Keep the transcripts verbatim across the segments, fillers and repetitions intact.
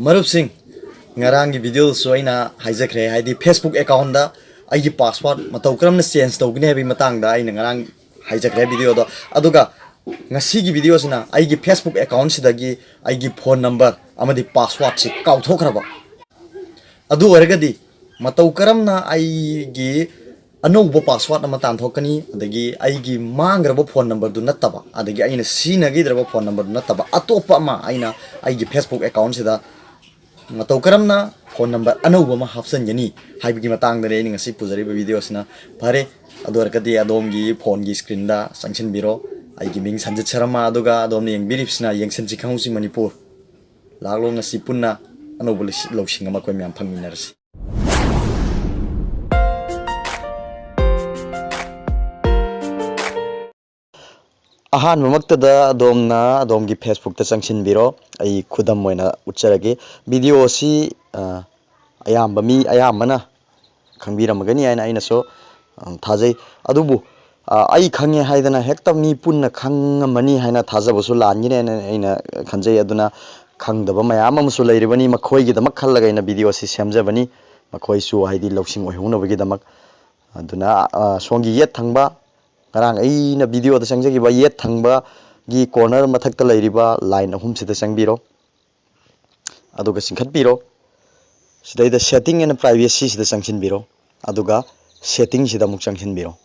ꯃꯔꯨꯞꯁꯤꯡ, ꯉꯔꯥꯡꯒꯤ ꯚꯤꯗꯤꯑꯣꯗꯁꯨ ꯑꯩꯅ ꯍꯥꯏꯖꯈ꯭ꯔꯦ, ꯍꯥꯏꯗꯤ Facebook accountꯗ ꯑꯩꯒꯤ password ꯃꯇꯧ ꯀꯔꯝꯅ change ꯇꯧꯒꯅꯤ ꯍꯥꯏꯕꯒꯤ ꯃꯇꯥꯡꯗ ꯑꯩꯅ ꯉꯔꯥꯡ ꯍꯥꯏꯖꯈ꯭ꯔꯦ ꯚꯤꯗꯤꯑꯣꯗꯣ꯫ ꯑꯗꯨꯒ ꯉꯁꯤꯒꯤ ꯚꯤꯗꯤꯑꯣꯁꯤꯅ ꯑꯩꯒꯤ Facebook accountꯁꯤꯗꯒꯤ ꯑꯩꯒꯤ phone number ꯑꯃꯗꯤ passwordꯁꯤ ꯀꯥꯎꯊꯣꯛꯈ꯭ꯔꯕ, ꯑꯗꯨ ꯑꯣꯏꯔꯒꯗꯤ ꯃꯇꯧ ꯀꯔꯝꯅ ꯑꯩꯒꯤ ꯑꯅꯧꯕ password ꯑꯃ ꯇꯥꯟꯊꯣꯛꯀꯅꯤ, ꯑꯗꯒꯤ ꯑꯩꯒꯤ ꯃꯥꯡꯈ꯭ꯔꯕ phone numberꯗꯨ ꯅꯠꯇꯕ, ꯑꯗꯒꯤ ꯑꯩꯅ ꯁꯤꯖꯤꯟꯅꯈꯤꯗ꯭ꯔꯕ phone numberꯗꯨ ꯅꯠꯇꯕ, ꯑꯇꯣꯞꯄ ꯑꯃ ꯑꯩꯅ ꯑꯩꯒꯤ Facebook accountꯁꯤꯗ ꯃꯇꯧ ꯀꯔꯝꯅ phone number ꯑꯅꯧꯕ ꯑꯃ ꯍꯥꯞꯆꯤꯟꯒꯅꯤ ꯍꯥꯏꯕꯒꯤ ꯃꯇꯥꯡꯗꯅꯤ ꯑꯩꯅ ꯉꯁꯤ ꯄꯨꯖꯔꯤꯕ ꯚꯤꯗꯤꯑꯣꯁꯤꯅ꯫ ꯐꯔꯦ, ꯑꯗꯨ ꯑꯣꯏꯔꯒꯗꯤ ꯑꯗꯣꯝꯒꯤ phoneꯒꯤ screenꯗ ꯆꯪꯁꯤꯟꯕꯤꯔꯣ꯫ ꯑꯩꯒꯤ ꯃꯤꯡ ꯁꯟꯖꯤꯠ ꯁꯔꯃ, ꯑꯗꯨꯒ ꯑꯗꯣꯝꯅ ꯌꯦꯡꯕꯤꯔꯤꯕꯁꯤꯅ ꯌꯦꯡꯁꯤꯟꯁꯤ ꯈꯪꯍꯧꯁꯤ ꯃꯅꯤꯄꯨꯔ꯫ ꯂꯥꯛꯂꯣ, ꯉꯁꯤ ꯄꯨꯟꯅ ꯑꯅꯧꯕ ꯂꯧꯁꯤ-, ꯂꯧꯁꯤꯡ ꯑꯃ ꯑꯩꯈꯣꯏ ꯃꯌꯥꯝ ꯐꯪꯃꯤꯟꯅꯔꯁꯤ꯫ ꯑꯍꯥꯟꯕꯃꯛꯇꯗ ꯑꯗꯣꯝꯅ ꯑꯗꯣꯝꯒꯤ Facebookꯇ ꯆꯪꯁꯤꯟꯕꯤꯔꯣ꯫ ꯑꯩ ꯈꯨꯗꯝ ꯑꯣꯏꯅ ꯎꯠꯆꯔꯒꯦ꯫ ꯚꯤꯗꯤꯑꯣ ꯑꯁꯤ, ꯑ, ꯑꯌꯥꯝꯕ ꯃꯤ ꯑꯌꯥꯝꯕꯅ ꯈꯪꯕꯤꯔꯝꯃꯒꯅꯤ ꯍꯥꯏꯅ ꯑꯩꯅꯁꯨ, ꯑ, ꯊꯥꯖꯩ꯫ ꯑꯗꯨꯕꯨ, ꯑ, ꯑꯩ ꯈꯪꯉꯦ ꯍꯥꯏꯗꯅ ꯍꯦꯛꯇ ꯃꯤ ꯄꯨꯟꯅ ꯈꯪꯉꯝꯃꯅꯤ ꯍꯥꯏꯅ ꯊꯥꯖꯕꯁꯨ ꯂꯥꯟꯒꯅꯤ ꯍꯥꯏꯅ ꯑꯩꯅ ꯈꯟꯖꯩ꯫ ꯑꯗꯨꯅ ꯈꯪꯗꯕ ꯃꯌꯥꯝ ꯑꯃꯁꯨ ꯂꯩꯔꯤꯕꯅꯤ, ꯃꯈꯣꯏꯒꯤꯗꯃꯛ ꯈꯜꯂꯒ ꯑꯩꯅ ꯚꯤꯗꯤꯑꯣ ꯑꯁꯤ ꯁꯦꯝꯖꯕꯅꯤ꯫ ꯃꯈꯣꯏꯁꯨ ꯍꯥꯏꯗꯤ ꯂꯧꯁꯤꯡ ꯑꯣꯏꯍꯧꯅꯕꯒꯤꯗꯃꯛ꯫ ꯑꯗꯨꯅ, ꯑ, ꯁꯣꯝꯒꯤ ꯌꯦꯠ ꯊꯪꯕ, ꯉꯔꯥꯡ ꯑꯩꯅ ꯚꯤꯗꯤꯑꯣꯗ ꯆꯪꯖꯈꯤꯕ ꯌꯦꯠ ꯊꯪꯕꯒꯤ corner ꯃꯊꯛꯇ ꯂꯩꯔꯤꯕ line ꯑꯍꯨꯝꯁꯤꯗ ꯆꯪꯕꯤꯔꯣ꯫ ꯑꯗꯨꯒ ꯆꯤꯡꯈꯠꯄꯤꯔꯣ꯫ ꯁꯤꯗꯩꯗ setting and privacy ꯁꯤꯗ ꯆꯪꯁꯤꯟꯕꯤꯔꯣ꯫ ꯑꯗꯨꯒ setting ꯁꯤꯗ ꯑꯃꯨꯛ ꯆꯪꯁꯤꯟꯕꯤꯔꯣ꯫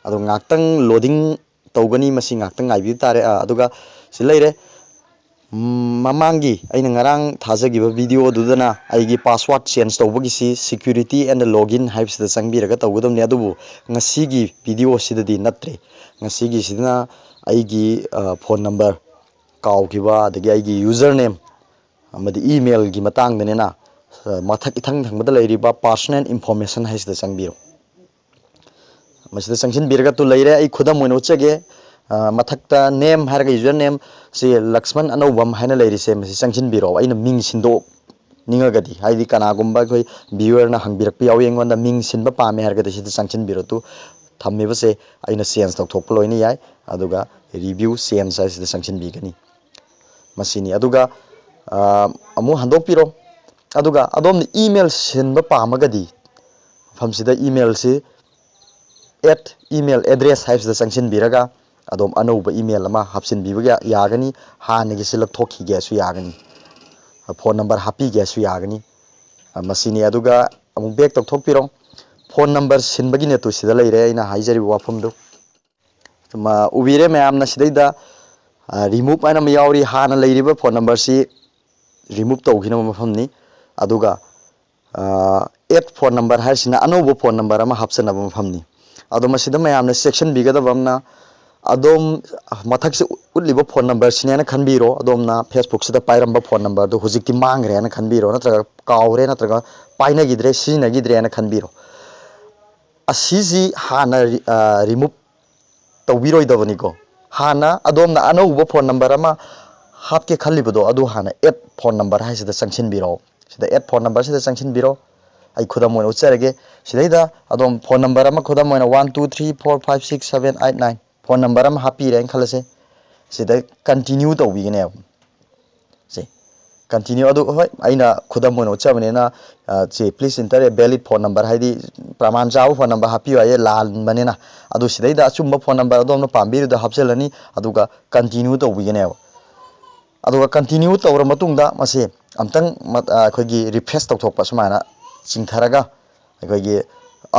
ꯑꯗꯣ ꯉꯥꯛꯇꯪ loading ꯇꯧꯒꯅꯤ, ꯃꯁꯤ ꯉꯥꯛꯇꯪ ꯉꯥꯏꯕꯤꯕ ꯇꯥꯔꯦ꯫ ꯑꯥ, ꯑꯗꯨꯒ ꯁꯤ ꯂꯩꯔꯦ꯫ ꯎꯝ, ꯃꯃꯥꯡꯒꯤ ꯑꯩꯅ ꯉꯔꯥꯡ ꯊꯥꯖꯈꯤꯕ ꯚꯤꯗꯤꯑꯣꯗꯨꯗꯅ ꯑꯩꯒꯤ password change ꯇꯧꯕꯒꯤꯁꯤ security and login ꯍꯥꯏꯕꯁꯤꯗ ꯆꯪꯕꯤꯔꯒ ꯇꯧꯒꯗꯕꯅꯤ꯫ ꯑꯗꯨꯕꯨ ꯉꯁꯤꯒꯤ ꯚꯤꯗꯤꯑꯣꯁꯤꯗꯗꯤ ꯅꯠꯇ꯭ꯔꯦ꯫ ꯉꯁꯤꯒꯤꯁꯤꯗꯅ ꯑꯩꯒꯤ, ꯑ, phone number ꯀꯥꯎꯈꯤꯕ, ꯑꯗꯒꯤ ꯑꯩꯒꯤ username ꯑꯃꯗꯤ emailꯒꯤ ꯃꯇꯥꯡꯗꯅꯤꯅ, ꯑ, ꯃꯊꯛ ꯏꯊꯪ ꯊꯪꯕꯗ ꯂꯩꯔꯤꯕ personal information ꯍꯥꯏꯁꯤꯗ ꯆꯪꯕꯤꯔꯣ꯫ ꯃꯁꯤꯗ ꯆꯪꯁꯤꯟꯕꯤꯔꯒ ꯇꯨ ꯂꯩꯔꯦ꯫ ꯑꯩ ꯈꯨꯗꯝ ꯑꯣꯏꯅ ꯎꯠꯆꯒꯦ꯫ ꯑ, ꯃꯊꯛꯇ name ꯍꯥꯏꯔꯒ username ꯁꯤ ꯂꯛꯁꯃꯟ ꯑꯅꯧꯕꯝ ꯍꯥꯏꯅ ꯂꯩꯔꯤꯁꯦ, ꯃꯁꯤ ꯆꯪꯁꯤꯟꯕꯤꯔꯣ꯫ ꯑꯩꯅ ꯃꯤꯡ ꯁꯤꯟꯗꯣꯛꯅꯤꯡꯉꯒꯗꯤ, ꯍꯥꯏꯗꯤ ꯀꯅꯥꯒꯨꯝꯕ ꯑꯩꯈꯣꯏ viewerꯅ ꯍꯪꯕꯤꯔꯛꯄ ꯌꯥꯎꯏ ꯑꯩꯉꯣꯟꯗ, "ꯃꯤꯡ ꯁꯤꯟꯕ ꯄꯥꯝꯃꯦ" ꯍꯥꯏꯔꯒꯗꯤ ꯁꯤꯗ ꯆꯪꯁꯤꯟꯕꯤꯔꯣ꯫ ꯇꯨ ꯊꯝꯃꯤꯕꯁꯦ ꯑꯩꯅ change ꯇꯧꯊꯣꯛꯄ ꯂꯣꯏꯅ ꯌꯥꯏ꯫ ꯑꯗꯨꯒ review change ꯍꯥꯏꯁꯤꯗ ꯆꯪꯁꯤꯟꯕꯤꯒꯅꯤ꯫ ꯃꯁꯤꯅꯤ꯫ ꯑꯗꯨꯒ, ꯑꯃꯨꯛ ꯍꯟꯗꯣꯛꯄꯤꯔꯣ꯫ ꯑꯗꯨꯒ ꯑꯗꯣꯝꯅ ꯏꯃꯦꯜ ꯁꯤꯟꯕ ꯄꯥꯝꯃꯒꯗꯤ ꯃꯐꯝꯁꯤꯗ ꯏꯃꯦꯜꯁꯤ ꯑꯦꯠ ꯏꯃꯦꯜ ꯑꯦꯗ꯭ꯔꯦꯁ ꯍꯥꯏꯕꯁꯤꯗ ꯆꯪꯁꯤꯟꯕꯤꯔꯒ ꯑꯗꯣꯝ ꯑꯅꯧꯕ ꯏꯃꯦꯜ ꯑꯃ ꯍꯥꯞꯆꯤꯟꯕꯤꯕ ꯌꯥꯒꯅꯤ꯫ ꯍꯥꯟꯅꯒꯤꯁꯤ ꯂꯧꯊꯣꯛꯈꯤꯒꯦꯁꯨ ꯌꯥꯒꯅꯤ, ꯐꯣꯟ ꯅꯝꯕꯔ ꯍꯥꯞꯄꯤꯒꯦꯁꯨ ꯌꯥꯒꯅꯤ꯫ ꯃꯁꯤꯅꯤ꯫ ꯑꯗꯨꯒ ꯑꯃꯨꯛ ꯕꯦꯛ ꯇꯧꯊꯣꯛꯄꯤꯔꯣ꯫ ꯐꯣꯟ ꯅꯝꯕꯔ ꯁꯤꯟꯕꯒꯤ ꯅꯦꯠꯇꯨ ꯁꯤꯗ ꯂꯩꯔꯦ, ꯑꯩꯅ ꯍꯥꯏꯖꯔꯤꯕ ꯋꯥꯐꯝꯗꯨ꯫ ꯎꯕꯤꯔꯦ ꯃꯌꯥꯝꯅ ꯁꯤꯗꯩꯗ ꯔꯤꯃꯨꯚ ꯍꯥꯏꯅ ꯑꯃ ꯌꯥꯎꯔꯤ꯫ ꯍꯥꯟꯅ ꯂꯩꯔꯤꯕ ꯐꯣꯟ ꯅꯝꯕꯔꯁꯤ ꯔꯤꯃꯨꯚ ꯇꯧꯈꯤꯅꯕ ꯃꯐꯝꯅꯤ꯫ ꯑꯗꯨꯒ ꯑꯦꯠ ꯐꯣꯟ ꯅꯝꯕꯔ ꯍꯥꯏꯁꯤꯅ ꯑꯅꯧꯕ ꯐꯣꯟ ꯅꯝꯕꯔ ꯑꯃ ꯍꯥꯞꯆꯅꯕ ꯃꯐꯝꯅꯤ꯫ ꯑꯗꯣ ꯃꯁꯤꯗ ꯃꯌꯥꯝꯅ ꯆꯦꯛꯁꯤꯟꯕꯤꯒꯗꯕ ꯑꯃꯅ, ꯑꯗꯣꯝ ꯃꯊꯛꯁꯤ ꯎꯠꯂꯤꯕ ꯐꯣꯟ ꯅꯝꯕꯔꯁꯤꯅꯦꯅ ꯈꯟꯕꯤꯔꯣ꯫ ꯑꯗꯣꯝꯅ ꯐꯦꯁꯕꯨꯛꯁꯤꯗ ꯄꯥꯏꯔꯝꯕ ꯐꯣꯟ ꯅꯝꯕꯔꯗꯨ ꯍꯧꯖꯤꯛꯇꯤ ꯃꯥꯡꯈ꯭ꯔꯦꯅ ꯈꯟꯕꯤꯔꯣ, ꯅꯠꯇ꯭ꯔꯒ ꯀꯥꯎꯔꯦ, ꯅꯠꯇ꯭ꯔꯒ ꯄꯥꯏꯅꯈꯤꯗ꯭ꯔꯦ, ꯁꯤꯖꯤꯟꯅꯈꯤꯗ꯭ꯔꯦꯅ ꯈꯟꯕꯤꯔꯣ꯫ ꯑꯁꯤꯁꯤ ꯍꯥꯟꯅ ꯔꯤꯃꯨꯚ ꯇꯧꯕꯤꯔꯣꯏꯗꯕꯅꯤꯀꯣ꯫ ꯍꯥꯟꯅ ꯑꯗꯣꯝꯅ ꯑꯅꯧꯕ ꯐꯣꯟ ꯅꯝꯕꯔ ꯑꯃ ꯍꯥꯞꯀꯦ ꯈꯜꯂꯤꯕꯗꯣ, ꯑꯗꯨ ꯍꯥꯟꯅ ꯑꯦꯠ ꯐꯣꯟ ꯅꯝꯕꯔ ꯍꯥꯏꯁꯤꯗ ꯆꯪꯁꯤꯟꯕꯤꯔꯛꯑꯣ꯫ ꯁꯤꯗ ꯑꯦꯠ ꯐꯣꯟ ꯅꯝꯕꯔꯁꯤꯗ ꯆꯪꯁꯤꯟꯕꯤꯔꯣ꯫ ꯑꯩ ꯈꯨꯗꯝ ꯑꯣꯏꯅ ꯎꯠꯆꯔꯒꯦ꯫ ꯁꯤꯗꯩꯗ ꯑꯗꯣꯝ ꯐꯣꯟ ꯅꯝꯕꯔ ꯑꯃ, ꯈꯨꯗꯝ ꯑꯣꯏꯅ one two three four five six seven eight nine phone number ꯑꯃ ꯍꯥꯞꯄꯤꯔꯦꯅ ꯈꯜꯂꯁꯦ꯫ ꯁꯤꯗ ꯀꯟꯇꯤꯅ꯭ꯌꯨ ꯇꯧꯕꯤꯒꯅꯦꯕ꯫ ꯁꯤ ꯀꯟꯇꯤꯅ꯭ꯌꯨ꯫ ꯑꯗꯨ ꯍꯣꯏ, ꯑꯩꯅ ꯈꯨꯗꯝ ꯑꯣꯏꯅ ꯎꯠꯆꯕꯅꯤꯅ, ꯁꯤ please enter a valid phone number, ꯍꯥꯏꯗꯤ ꯄ꯭ꯔꯃꯥꯟ ꯆꯥꯕ ꯐꯣꯟ ꯅꯝꯕꯔ ꯍꯥꯞꯄꯤꯌꯨ ꯍꯥꯏꯌꯦ, ꯂꯥꯟꯕꯅꯤꯅ꯫ ꯑꯗꯨ ꯁꯤꯗꯩꯗ ꯑꯆꯨꯝꯕ ꯐꯣꯟ ꯅꯝꯕꯔ ꯑꯗꯣꯝꯅ ꯄꯥꯝꯕꯤꯔꯤꯗꯣ ꯍꯥꯞꯆꯤꯜꯂꯅꯤ, ꯑꯗꯨꯒ ꯀꯟꯇꯤꯅ꯭ꯌꯨ ꯇꯧꯕꯤꯒꯅꯦꯕ꯫ ꯑꯗꯨꯒ ꯀꯟꯇꯤꯅ꯭ꯌꯨ ꯇꯧꯔ ꯃꯇꯨꯡꯗ ꯃꯁꯤ ꯑꯝꯇꯪ ꯑꯩꯈꯣꯏꯒꯤ ꯔꯤꯐ꯭ꯔꯦꯁ ꯇꯧꯊꯣꯛꯄ, ꯁꯨꯃꯥꯏꯅ ꯆꯤꯡꯊꯔꯒ ꯑꯩꯈꯣꯏꯒꯤ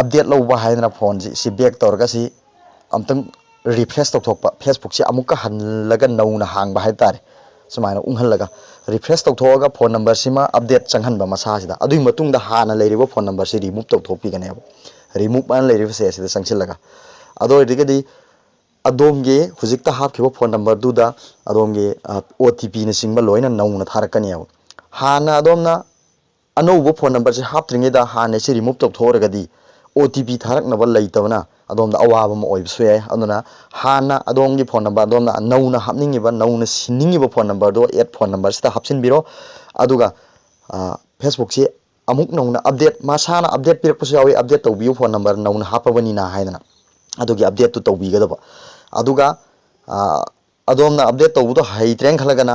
ꯑꯞꯗꯦꯠ ꯂꯧꯕ ꯍꯥꯏꯗꯅ ꯐꯣꯟꯁꯤ, ꯁꯤ ꯕꯦꯛ ꯇꯧꯔꯒ ꯁꯤ ꯑꯝꯇꯪ ꯔꯤꯐ꯭ꯔꯦꯁ ꯇꯧꯊꯣꯛꯄ, ꯐꯦꯁꯕꯨꯛꯁꯤ ꯑꯃꯨꯛꯀ ꯍꯜꯂꯒ ꯅꯧꯅ ꯍꯥꯡꯕ ꯍꯥꯏꯕ ꯇꯥꯔꯦ꯫ ꯁꯨꯃꯥꯏꯅ ꯎꯪꯍꯜꯂꯒ ꯔꯤꯐ꯭ꯔꯦꯁ ꯇꯧꯊꯣꯛꯑꯒ ꯐꯣꯟ ꯅꯝꯕꯔꯁꯤꯃ ꯑꯞꯗꯦꯠ ꯆꯪꯍꯟꯕ ꯃꯁꯥꯁꯤꯗ꯫ ꯑꯗꯨꯒꯤ ꯃꯇꯨꯡꯗ ꯍꯥꯟꯅ ꯂꯩꯔꯤꯕ ꯐꯣꯟ ꯅꯝꯕꯔꯁꯤ ꯔꯤꯃꯨꯚ ꯇꯧꯊꯣꯛꯄꯤꯒꯅꯦꯕ꯫ ꯔꯤꯃꯨꯚ ꯍꯥꯏꯅ ꯂꯩꯔꯤꯕꯁꯦ ꯑꯁꯤꯗ ꯆꯪꯁꯤꯜꯂꯒ꯫ ꯑꯗꯨ ꯑꯣꯏꯔꯒꯗꯤ ꯑꯗꯣꯝꯒꯤ ꯍꯧꯖꯤꯛꯇ ꯍꯥꯞꯈꯤꯕ ꯐꯣꯟ ꯅꯝꯕꯔꯗꯨꯗ ꯑꯗꯣꯝꯒꯤ ꯑꯣ ꯇꯤ ꯄꯤꯅꯆꯤꯡꯕ ꯂꯣꯏꯅ ꯅꯧꯅ ꯊꯥꯔꯛꯀꯅꯦꯕ꯫ ꯍꯥꯟꯅ ꯑꯗꯣꯝꯅ ꯑꯅꯧꯕ ꯐꯣꯟ ꯅꯝꯕꯔꯁꯦ ꯍꯥꯞꯇ꯭ꯔꯤꯉꯩꯗ ꯍꯥꯟꯅ ꯁꯤ ꯔꯤꯃꯨꯚ ꯇꯧꯊꯣꯛꯎꯔꯒꯗꯤ ꯑꯣ ꯇꯤ ꯄꯤ ꯊꯥꯔꯛꯅꯕ ꯂꯩꯇꯕꯅ ꯑꯗꯣꯝꯗ ꯑꯋꯥꯕ ꯑꯃ ꯑꯣꯏꯕꯁꯨ ꯌꯥꯏ꯫ ꯑꯗꯨꯅ ꯍꯥꯟꯅ ꯑꯗꯣꯝꯒꯤ ꯐꯣꯟ ꯅꯝꯕꯔ, ꯑꯗꯣꯝꯅ ꯅꯧꯅ ꯍꯥꯞꯅꯤꯡꯉꯤꯕ, ꯅꯧꯅ ꯁꯤꯟꯅꯤꯡꯉꯤꯕ ꯐꯣꯟ ꯅꯝꯕꯔꯗꯣ ꯑꯦꯠ ꯐꯣꯟ ꯅꯝꯕꯔꯁꯤꯗ ꯍꯥꯞꯆꯤꯟꯕꯤꯔꯣ꯫ ꯑꯗꯨꯒ ꯐꯦꯁꯕꯨꯛꯁꯤ ꯑꯃꯨꯛ ꯅꯧꯅ ꯑꯞꯗꯦꯠ, ꯃꯁꯥꯅ ꯑꯞꯗꯦꯠ ꯄꯤꯔꯛꯄꯁꯨ ꯌꯥꯎꯏ, "ꯑꯞꯗꯦꯠ ꯇꯧꯕꯤꯌꯨ, ꯐꯣꯟ ꯅꯝꯕꯔ ꯅꯧꯅ ꯍꯥꯞꯄꯕꯅꯤꯅ" ꯍꯥꯏꯗꯅ꯫ ꯑꯗꯨꯒꯤ ꯑꯞꯗꯦꯠꯇꯨ ꯇꯧꯕꯤꯒꯗꯕ꯫ ꯑꯗꯨꯒ ꯑꯗꯣꯝꯅ ꯑꯞꯗꯦꯠ ꯇꯧꯕꯗꯣ ꯍꯩꯇ꯭ꯔꯦꯅ ꯈꯜꯂꯒꯅ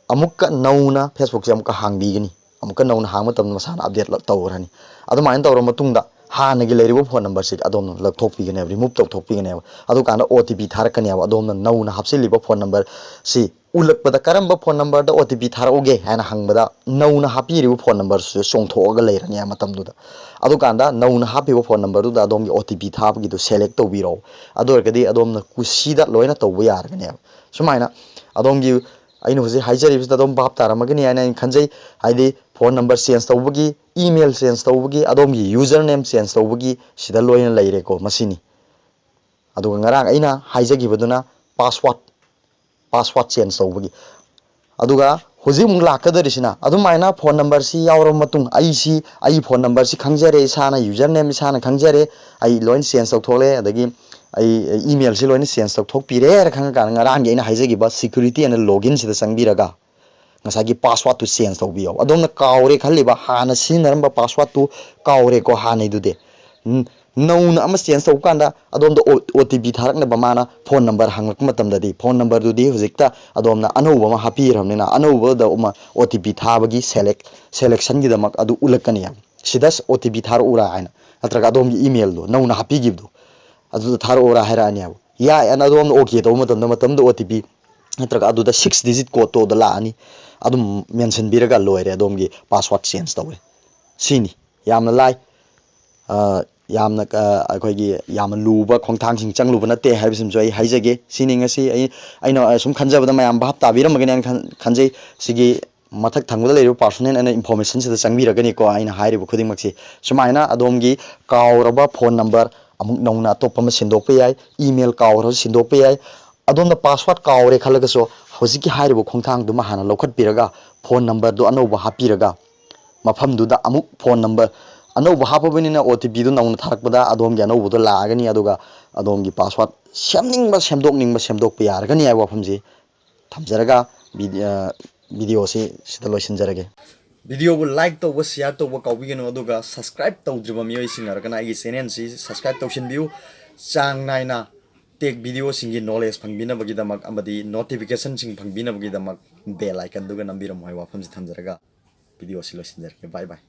ꯑꯃꯨꯛꯀ ꯅꯧꯅ ꯐꯦꯁꯕꯨꯛꯁꯦ ꯑꯃꯨꯛꯀ ꯍꯥꯡꯕꯤꯒꯅꯤ꯫ ꯑꯃꯨꯛꯀ ꯅꯧꯅ ꯍꯥꯡꯕ ꯃꯇꯝꯗ ꯃꯁꯥꯅ ꯑꯞꯗꯦꯠ ꯇꯧꯈ꯭ꯔꯅꯤ꯫ ꯑꯗꯨꯃꯥꯏꯅ ꯇꯧꯔ ꯃꯇꯨꯡꯗ ꯍꯥꯟꯅꯒꯤ ꯂꯩꯔꯤꯕ ꯐꯣꯟ ꯅꯝꯕꯔꯁꯤ ꯑꯗꯣꯝꯅ ꯂꯧꯊꯣꯛꯄꯤꯒꯅꯦꯕ, ꯔꯤꯃꯨꯚ ꯇꯧꯊꯣꯛꯄꯤꯒꯅꯦꯕ꯫ ꯑꯗꯨꯀꯥꯟꯗ ꯑꯣ ꯇꯤ ꯄꯤ ꯊꯥꯔꯛꯀꯅꯦꯕ꯫ ꯑꯗꯣꯝꯅ ꯅꯧꯅ ꯍꯥꯞꯆꯤꯜꯂꯤꯕ ꯐꯣꯟ ꯅꯝꯕꯔꯁꯤ ꯎꯠꯂꯛꯄꯗ "ꯀꯔꯝꯕ ꯐꯣꯟ ꯅꯝꯕꯔꯗ ꯑꯣ ꯇꯤ ꯄꯤ ꯊꯥꯔꯛꯎꯒꯦ?" ꯍꯥꯏꯅ ꯍꯪꯕꯗ ꯅꯧꯅ ꯍꯥꯞꯄꯤꯔꯤꯕ ꯐꯣꯟ ꯅꯝꯕꯔꯁꯤꯁꯨ ꯆꯣꯡꯊꯣꯛꯑꯒ ꯂꯩꯔꯅꯤ ꯃꯇꯝꯗꯨꯗ꯫ ꯑꯗꯨꯀꯥꯟꯗ ꯅꯧꯅ ꯍꯥꯞꯄꯤꯕ ꯐꯣꯟ ꯅꯝꯕꯔꯗꯨꯗ ꯑꯗꯣꯝꯒꯤ ꯑꯣ ꯇꯤ ꯄꯤ ꯊꯥꯕꯒꯤꯗꯨ ꯁꯦꯂꯦꯛ ꯇꯧꯕꯤꯔꯣ꯫ ꯑꯗꯨ ꯑꯣꯏꯔꯒꯗꯤ ꯑꯗꯣꯝꯅ ꯀꯨꯁꯤꯗ ꯂꯣꯏꯅ ꯇꯧꯕ ꯌꯥꯔꯒꯅꯦꯕ꯫ ꯁꯨꯃꯥꯏꯅ ꯑꯗꯣꯝꯒꯤ, ꯑꯩꯅ ꯍꯧꯖꯤꯛ ꯍꯥꯏꯖꯔꯤꯕꯁꯤꯗ ꯑꯗꯨꯝ ꯚꯥꯞ ꯇꯥꯔꯝꯃꯒꯅꯤ ꯍꯥꯏꯅ ꯑꯩꯅ ꯈꯟꯖꯩ꯫ ꯍꯥꯏꯗꯤ ꯐꯣꯟ ꯅꯝꯕꯔ ꯆꯦꯟꯖ ꯇꯧꯕꯒꯤ, ꯏꯃꯦꯜ ꯆꯦꯟꯖ ꯇꯧꯕꯒꯤ, ꯑꯗꯣꯝꯒꯤ ꯌꯨꯖꯔ ꯅꯦꯝ ꯆꯦꯟꯖ ꯇꯧꯕꯒꯤ ꯁꯤꯗ ꯂꯣꯏꯅ ꯂꯩꯔꯦꯀꯣ꯫ ꯃꯁꯤꯅꯤ꯫ ꯑꯗꯨꯒ ꯉꯔꯥꯡ ꯑꯩꯅ ꯍꯥꯏꯖꯈꯤꯕꯗꯨꯅ ꯄꯥꯁꯋꯥꯔꯗ, ꯄꯥꯁꯋꯥꯔꯗ ꯆꯦꯟꯖ ꯇꯧꯕꯒꯤ꯫ ꯑꯗꯨꯒ ꯍꯧꯖꯤꯛ ꯑꯃꯨꯛ ꯂꯥꯛꯀꯗꯧꯔꯤꯁꯤꯅ, ꯑꯗꯨꯃꯥꯏꯅ ꯐꯣꯟ ꯅꯝꯕꯔꯁꯤ ꯌꯥꯎꯔꯕ ꯃꯇꯨꯡ, ꯑꯩꯁꯤ, ꯑꯩ ꯐꯣꯟ ꯅꯝꯕꯔꯁꯤ ꯈꯪꯖꯔꯦ, ꯏꯁꯥꯅ ꯌꯨꯖꯔ ꯅꯦꯝ ꯏꯁꯥꯅ ꯈꯪꯖꯔꯦ, ꯑꯩ ꯂꯣꯏꯅ ꯆꯦꯟꯖ ꯇꯧꯊꯣꯛꯂꯦ, ꯑꯗꯒꯤ ꯑꯩ ꯏꯃꯦꯜꯁꯤ ꯂꯣꯏꯅ ꯆꯦꯟꯖ ꯇꯧꯊꯣꯛꯄꯤꯔꯦ ꯍꯥꯏꯅ ꯈꯪꯉꯀꯥꯟꯗ, ꯉꯔꯥꯡꯒꯤ ꯑꯩꯅ ꯍꯥꯏꯖꯈꯤꯕ security and login ꯁꯤꯗ ꯆꯪꯕꯤꯔꯒ ꯉꯁꯥꯏꯒꯤ ꯄꯥꯁꯋꯥꯔꯗꯇꯨ ꯆꯦꯟꯖ ꯇꯧꯕꯤꯌꯣ꯫ ꯑꯗꯣꯝꯅ ꯀꯥꯎꯔꯦ ꯈꯜꯂꯤꯕ, ꯍꯥꯟꯅ ꯁꯤꯖꯤꯟꯅꯔꯝꯕ ꯄꯥꯁꯋꯥꯔꯗꯇꯨ ꯀꯥꯎꯔꯦꯀꯣ, ꯍꯥꯟꯅꯩꯗꯨꯗꯤ꯫ ꯎꯝ, ꯅꯧꯅ ꯑꯃ ꯆꯦꯟꯖ ꯇꯧꯕ ꯀꯥꯟꯗ ꯑꯗꯣꯝꯗ ꯑꯣ ꯇꯤ ꯄꯤ ꯊꯥꯔꯛꯅꯕ ꯃꯥꯅ ꯐꯣꯟ ꯅꯝꯕꯔ ꯍꯪꯂꯛꯄ ꯃꯇꯝꯗꯗꯤ, ꯐꯣꯟ ꯅꯝꯕꯔꯗꯨꯗꯤ ꯍꯧꯖꯤꯛꯇ ꯑꯗꯣꯝꯅ ꯑꯅꯧꯕ ꯑꯃ ꯍꯥꯞꯄꯤꯔꯕꯅꯤꯅ, ꯑꯅꯧꯕꯗ ꯑꯃ ꯑꯣ ꯇꯤ ꯄꯤ ꯊꯥꯕꯒꯤ ꯁꯦꯂꯦꯛ-, ꯁꯦꯂꯦꯛꯁꯟꯒꯤꯗꯃꯛ ꯑꯗꯨ ꯎꯠꯂꯛꯀꯅꯤ꯫ ꯁꯤꯗ ꯑꯣ ꯇꯤ ꯄꯤ ꯊꯥꯔꯛꯎꯔꯥ ꯍꯥꯏꯅ, ꯅꯠꯇ꯭ꯔꯒ ꯑꯗꯣꯝꯒꯤ ꯏꯃꯦꯜꯗꯣ ꯅꯧꯅ ꯍꯥꯞꯄꯤꯈꯤꯕꯗꯣ ꯑꯗꯨꯗ ꯊꯥꯔꯛꯎꯔꯥ ꯍꯥꯏꯔꯛꯑꯅꯦꯕ꯫ ꯌꯥꯏ ꯑꯅ ꯑꯗꯣꯝꯅ ꯑꯣꯀꯦ ꯇꯧꯕ ꯃꯇꯝꯗ, ꯃꯇꯝꯗ ꯑꯣ ꯇꯤ ꯄꯤ ꯅꯠꯇ꯭ꯔꯒ ꯑꯗꯨꯗ ꯁꯤꯛꯁ ꯗꯤꯖꯤꯠ ꯀꯣꯗꯇꯣ ꯑꯗ ꯂꯥꯛꯑꯅꯤ꯫ ꯑꯗꯨꯝ ꯃꯦꯟꯁꯤꯟꯕꯤꯔꯒ ꯂꯣꯏꯔꯦ, ꯑꯗꯣꯝꯒꯤ ꯄꯥꯁꯋꯥꯔꯗ ꯆꯦꯟꯖ ꯇꯧꯔꯦ꯫ ꯁꯤꯅꯤ꯫ ꯌꯥꯝꯅ ꯂꯥꯏ꯫ ꯑ, ꯌꯥꯝꯅ, ꯑ, ꯑꯩꯈꯣꯏꯒꯤ ꯌꯥꯝꯅ ꯂꯨꯕ ꯈꯣꯡꯊꯥꯡꯁꯤꯡ ꯆꯪꯂꯨꯕ ꯅꯠꯇꯦ ꯍꯥꯏꯕꯁꯤꯃꯁꯨ ꯑꯩ ꯍꯥꯏꯖꯒꯦ꯫ ꯁꯤꯅꯤ ꯉꯁꯤ ꯑꯩ, ꯑꯩꯅ ꯁꯨꯝ ꯈꯟꯖꯕꯗ ꯃꯌꯥꯝ ꯚꯥꯞ ꯇꯥꯕꯤꯔꯝꯃꯒꯅꯤ ꯍꯥꯏꯅ ꯈꯟ-, ꯈꯟꯖꯩ꯫ ꯁꯤꯒꯤ ꯃꯊꯛ ꯊꯪꯕꯗ ꯂꯩꯔꯤꯕ ꯄꯥꯔꯁꯣꯅꯦꯜ ꯑꯦꯟ ꯏꯟꯐꯣꯔꯃꯦꯁꯟꯁꯤꯗ ꯆꯪꯕꯤꯔꯒꯅꯤꯀꯣ, ꯑꯩꯅ ꯍꯥꯏꯔꯤꯕ ꯈꯨꯗꯤꯡꯃꯛꯁꯤ꯫ ꯁꯨꯃꯥꯏꯅ ꯑꯗꯣꯝꯒꯤ ꯀꯥꯎꯔꯕ ꯐꯣꯟ ꯅꯝꯕꯔ ꯑꯃꯨꯛ ꯅꯧꯅ ꯑꯇꯣꯞꯄ ꯑꯃ ꯁꯤꯟꯗꯣꯛꯄ ꯌꯥꯏ, ꯏꯃꯦꯜ ꯀꯥꯎꯔꯁꯨ ꯁꯤꯟꯗꯣꯛꯄ ꯌꯥꯏ꯫ ꯑꯗꯣꯝꯅ ꯄꯥꯁꯋꯥꯔꯗ ꯀꯥꯎꯔꯦ ꯈꯜꯂꯒꯁꯨ, ꯍꯧꯖꯤꯛꯀꯤ ꯍꯥꯏꯔꯤꯕ ꯈꯣꯡꯊꯥꯡꯗꯨꯃ ꯍꯥꯟꯅ ꯂꯧꯈꯠꯄꯤꯔꯒ, ꯐꯣꯟ ꯅꯝꯕꯔꯗꯨ ꯑꯅꯧꯕ ꯍꯥꯞꯄꯤꯔꯒ, ꯃꯐꯝꯗꯨꯗ ꯑꯃꯨꯛ ꯐꯣꯟ ꯅꯝꯕꯔ ꯑꯅꯧꯕ ꯍꯥꯞꯄꯕꯅꯤꯅ ꯑꯣ ꯇꯤ ꯄꯤꯗꯨ ꯅꯧꯅ ꯊꯥꯔꯛꯄꯗ ꯑꯗꯣꯝꯒꯤ ꯑꯅꯧꯕꯗꯣ ꯂꯥꯛꯑꯒꯅꯤ꯫ ꯑꯗꯨꯒ ꯑꯗꯣꯝꯒꯤ ꯄꯥꯁꯋꯥꯔꯗ ꯁꯦꯝꯅꯤꯡꯕ, ꯁꯦꯝꯗꯣꯛꯅꯤꯡꯕ, ꯁꯦꯝꯗꯣꯛꯄ ꯌꯥꯔꯒꯅꯤ ꯍꯥꯏꯕ ꯋꯥꯐꯝꯁꯤ ꯊꯝꯖꯔꯒ ꯚꯤꯗꯤ-, ꯑ, ꯚꯤꯗꯤꯑꯣꯁꯤ ꯁꯤꯗ ꯂꯣꯏꯁꯤꯟꯖꯔꯒꯦ꯫ ꯚꯤꯗꯤꯑꯣꯕꯨ ꯂꯥꯏꯛ ꯇꯧꯕ, ꯁꯤꯌꯥꯔ ꯇꯧꯕ ꯀꯥꯎꯕꯤꯒꯅꯨ, ꯑꯗꯨꯒ ꯁꯕꯁꯀ꯭ꯔꯥꯏꯕ ꯇꯧꯗ꯭ꯔꯤꯕ ꯃꯤꯑꯣꯏꯁꯤꯡ ꯑꯣꯏꯔꯒꯅ ꯑꯩꯒꯤ ꯆꯦꯅꯦꯜꯁꯤ ꯁꯕꯁꯀ꯭ꯔꯥꯏꯕ ꯇꯧꯁꯤꯟꯕꯤꯌꯨ꯫ ꯆꯥꯡ ꯅꯥꯏꯅ ꯇꯦꯛ ꯚꯤꯗꯤꯑꯣꯁꯤꯡꯒꯤ ꯅꯣꯂꯦꯖ ꯐꯪꯕꯤꯅꯕꯒꯤꯗꯃꯛ ꯑꯃꯗꯤ ꯅꯣꯇꯤꯐꯤꯀꯦꯁꯟꯁꯤꯡ ꯐꯪꯕꯤꯅꯕꯒꯤꯗꯃꯛ ꯕꯦꯜ ꯑꯥꯏꯀꯟꯗꯨꯒ ꯅꯝꯕꯤꯔꯝꯃꯨ ꯍꯥꯏꯕ ꯋꯥꯐꯝꯁꯤ ꯊꯝꯖꯔꯒ ꯚꯤꯗꯤꯑꯣꯁꯤ ꯂꯣꯏꯁꯤꯟꯖꯔꯒꯦ꯫ ꯕꯥꯏ ꯕꯥꯏ꯫